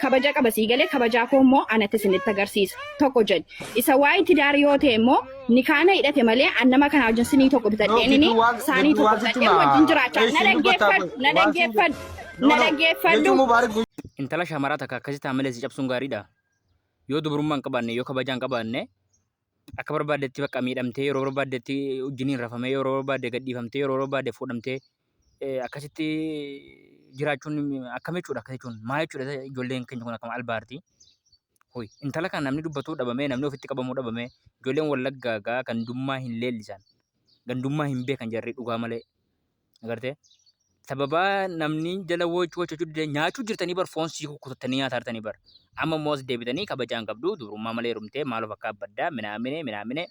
Kabaja qaba sii galee, kabajaa koo immoo anatti isinitti agarsiisa. Tokko jedhi. Isa waa'ee tidaarii yoo ta'e immoo nikaana hidhate malee an nama kanaa wajjin sinii tokko No, bitadheenini gidduu waan saanii gidduu tokko waan sitti bitadheen wajjin himaa. jiraachaa. Na Eessi dubbattaa dhaggeeffadhu, kun na waan siin dhaggeeffadhu, No na no dhaggeeffadhu. jechuun Mubaarik Intala shamaraa takka akkasitti hamilee si cabsuun gaariidha. Yoo dubrummaa hin qabaanne, yoo kabajaa hin qabaanne, akka barbaaddetti bakka miidhamtee, yeroo barbaaddetti wajjiniin rafamee, yeroo barbaadde gadhiifamtee, yeroo barbaadde fuudhamtee, akkasitti jiraachuun akkam jechuudha? Akkas jechuun maal jechuudha? Ijoolleen keenya kun akkam albaarti. Hoy, intala kana namni dubbatuu dhabamee, namni ofitti qabamuu dhabamee, ijoolleen Wallaggaa gaa gandummaa hin leellisan, gandummaa hin beekan jarri dhugaa malee. Agartee? Sababaa namni jala wachuu wachuu didee nyaachuu jirtanii bar, foon sii kukkutattanii nyaataa jirtanii bar. Amma immoo as deebitanii kabajaa hin qabdu, dubrummaa malee heerumtee maal of akka abbaddaa minaamine minaamine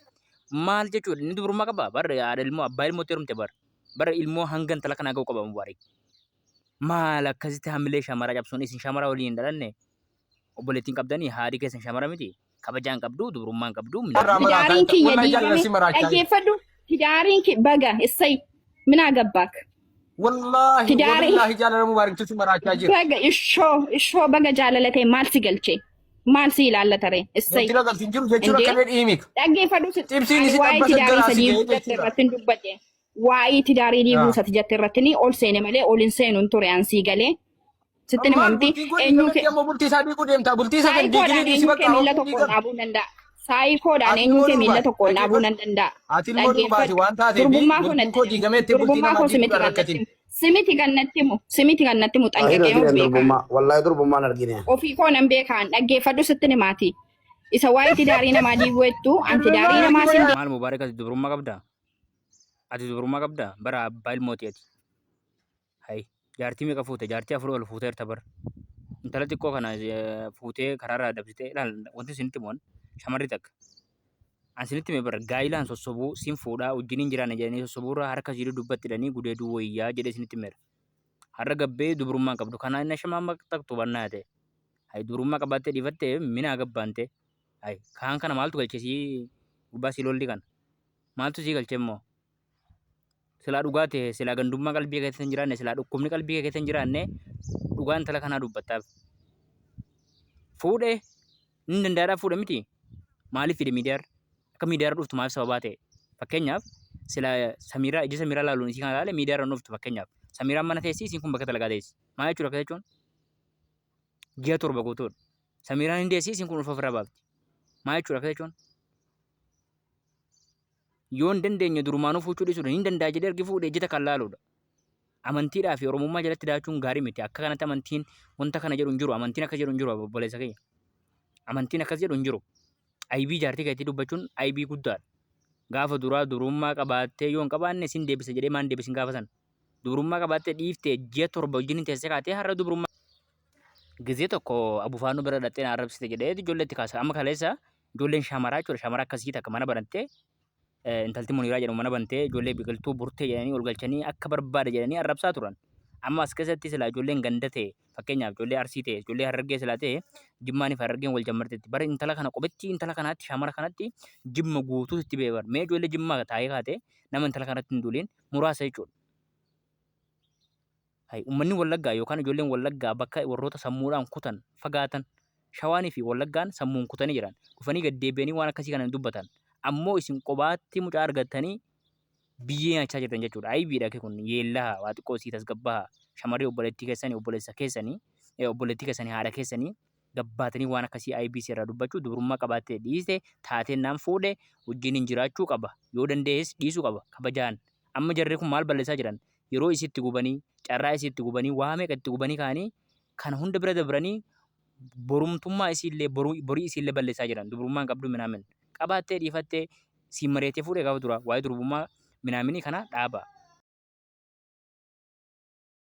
maal jechuudha? Inni dubrummaa qaba bar, haadha ilmoo, abbaa ilmootti heerumte bar. Bar ilmoo hanga intala kanaa ga'u qaba Mubaarik. Maal akkasitti hamilee shamaraa cabsuun? Isin shamara waliin hin dhalanne? Obboleettiin qabdanii? Haadhi keessan shamara miti? Kabajaa hin qabdu, dubrummaa hin qabdu. Irraa maraataa Tidaariin jirta. kiyya Wallahi jaalala diigame. si maraachaa jirta. Dhaggeeffadhu. Tidaariin ki baga issay minaa gabbaak. Wallahi Tidaariin wallahi jaalala Mubaariktu si maraachaa jira. Baga ishoo ishoo, baga jaalala ta'e maal si galche? Maal si ilaallata ree? Issay. Wanti nagalti hin jiru jechuun Indee akka inni dhiimika. Dhaggeeffadhu si Cimsiin ani isi waa'ee xabbasa tidaarii jalaa isa si ga'ee diiguu jette jechuudha. irratti hin dubbadhe. Waa'ee tidaarii diiguu Yaa. isati jette irratti ni ol seene malee ol hin seenu hin ture an sii galee. Sitti Maal himamti bultiin kun eenyuu diigametti kee ammoo bultii isaa diiguu deemta. Bultii isaa kan diiginii saayikoodhaan dhiisi eenyuu bakka kee miilla hawwii tokkoon diigame. dhaabuu danda'a. Saayikoodhaan Ati eenyuu ilmoo kee miilla durbaati. tokkoon dhaabuu Dhaggeeffadhu. nan danda'a. Ati ilmoo durbaati Dhaggeeffadhu. waan taateef Durbummaa koo bultiin natti koo himu. diigameetti bultii Durbummaa namaa koo simiti diiguudhaan kan natti rakkatin. himu. Simiti kan natti himu. Simiti kan natti himu Hin xanqaqee of argine beekaa. durbummaa. Wallahi durbummaan argine. Ofii koo nan beekaan, dhaggeeffadhu sitti himaati. Isa waa'ee tidaarii namaa diiguu jettu an tidaarii namaa sin Maal Mubaarak, ati dubrummaa qabdaa? Ati dubrummaa qabdaa? Bara abbaa ilmooti ati. Hay, jaartii meeqa fuute? Jaartii afur ol fuuteerta bar. Intala xiqqoo kana fuutee karaarraa dabsitee ilaal, wanti isinitti himuun shamarri takka. An isinitti hime bar, gaa'ilaan sossobuu, sin fuudhaa wajjiniin jiraanna jedhanii sossobuurraa harka isii dubbatti hidhanii gudeeduu wayyaa jedhee isinitti himeera. Har'a gabbee dubrummaa hin qabdu. Kanaa inni shamaa maqxaqxu bannaa ta'e. Hay, dubrummaa qabaattee dhiifattee minaa gabbaante. Hay, kaan kana maaltu galche sii gubbaa sii lolli kana? Maaltu sii galche immoo? Silaa dhugaa ta'e, silaa gandummaa qalbii kee keessa hin jiraanne, silaa dhukkubni qalbii kee keessa hin jiraanne, dhugaa intala kanaa dubbattaaf. Fuudhee inni danda'aadhaa fuudhe miti. Maaliif fide miidiyaarra? Akka miidiyaarra dhuftu maaliif sababaa ta'e? Fakkeenyaaf silaa Samiiraa ija Samiiraa laaluun isii kana laale miidiyaarra hin dhuftu fakkeenyaaf. Samiiraan mana teessi, isiin kun bakka dalagaa teessi. Maal jechuudha akkas jechuun? Ji'a 7 guutuudha. Samiiraan hin deessi, isiin kun ulfa ofirraa baafti. Maal jechuudha akkas jechuun? Yoo hin dandeenye durumaanuu fuuchuu dhiisuudha. Hin danda'a jedhee ergi fuudhee ejjeta kan laaluudha. Amantiidhaa fi Oromummaa jalatti daachuun gaarii miti. Akka kanatti amantiin wanta kana jedhu hin jiru. Amantiin akka jedhu hin jiru, obboleessa kiyya. Amantiin akkas jedhu hin jiru. Aybii jaartii keetii dubbachuun aybii guddaadha. Gaafa duraa durummaa qabaattee yoo hin qabaanne sin deebisa jedhee maan deebisin gaafa sana. Dubrummaa qabaattee dhiiftee ji'a 7 wajjin hin teessee kaatee har'a dubrummaa. Gizee tokko abufaannoo bira dhaqxee na arrabsite jedhee ijoollee itti kaasa. Amma kaleessa ijoolleen shamaraa jechuudha. Shamara akkasii takka mana banattee, intalti Muniiraa jedhamu mana bantee, ijoollee biqiltuu burtee jedhanii ol galchanii akka barbaade jedhanii arrabsaa turan. Amma as keessatti silaa ijoolleen ganda ta'e, fakkeenyaaf ijoollee Arsii ta'e, ijoollee Harargee silaa ta'e, Jimmaanii fi Harargeen wal jammarteetti. Bara intala kana qophitti intala kanaatti shamara kanatti Jimma guutuu itti ba'e bar. Mee ijoollee Jimmaa taa'ee kaatee nama intala kanatti hin duuliin muraasa jechuudha. Hay, uummanni Wallaggaa yookaan ijoolleen Wallaggaa bakka warroota sammuudhaan kutan fagaatan. Shawaanii fi Wallaggaan sammuun kutanii jiran. Dhufanii gad deebi'anii waan akkasii kana hin dubbatan. Ammoo isin qobaatti mucaa argattanii biyyee nyaachaa jirtan jechuudha. Aybiidha kun, yeellaha waa xiqqoo isii tasgabbaha. Shamarri obboleettii keessanii, obboleessa keessanii, obboleettii keessanii, haadha keessanii gabbaatanii waan akkasii IBC irraa dubbachuu, dubrummaa qabaattee dhiiste taateen naan fuudhe wajjiniin jiraachuu qaba. Yoo danda'es dhiisuu qaba kabajaan. Amma jarri kun maal balleessaa jiran? Yeroo isii itti gubanii, carraa isii itti gubanii, waa meeqa itti gubanii ka'anii kana hunda bira dabranii borumtummaa isiillee borii isiillee balleessaa jiran. Dubrummaa hin qabdu minaamin. Qabaattee dhiifattee siin mari'atee fuudhee gaafa dura waa'ee durbummaa minaaminii kana dhaaba.